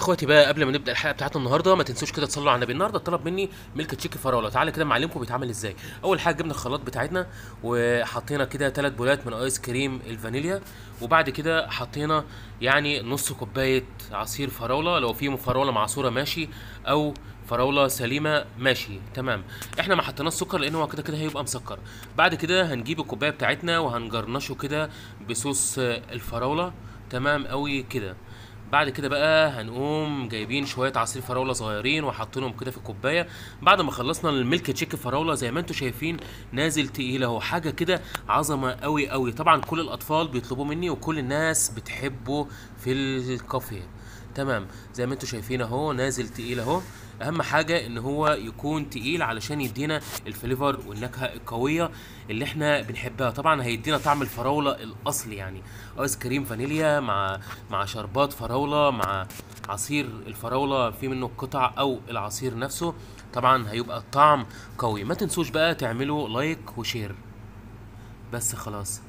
اخواتي بقى قبل ما نبدا الحلقة بتاعتنا النهارده ما تنسوش كده تصلوا على النبي. النهارده طلب مني ميلك تشيك فراوله، تعالى كده معلمكم بيتعمل ازاي. اول حاجة جبنا الخلاط بتاعتنا وحطينا كده 3 بولات من ايس كريم الفانيليا، وبعد كده حطينا يعني نص كوباية عصير فراوله، لو في فراوله معصوره ماشي او فراوله سليمة ماشي تمام. احنا ما حطيناش سكر لان هو كده كده هيبقى مسكر. بعد كده هنجيب الكوباية بتاعتنا وهنجرنشه كده بصوص الفراوله، تمام قوي كده. بعد كده بقى هنقوم جايبين شوية عصير فراوله صغيرين وحاطينهم كده في الكوباية. بعد ما خلصنا الميلك تشيك فراوله زي ما انتم شايفين نازل تقيل اهو، حاجة كده عظمه قوي قوي. طبعا كل الاطفال بيطلبوه مني وكل الناس بتحبه في الكافيه، تمام. زي ما انتم شايفين اهو نازل تقيل اهو. اهم حاجة ان هو يكون تقيل علشان يدينا ال flavor والنكهه القوية اللي احنا بنحبها. طبعا هيدينا طعم الفراوله الاصلي، يعني ايس كريم فانيليا مع شربات فراوله مع عصير الفراوله في منه القطع او العصير نفسه، طبعا هيبقى الطعم قوي. ما تنسوش بقى تعملوا like و share. بس خلاص.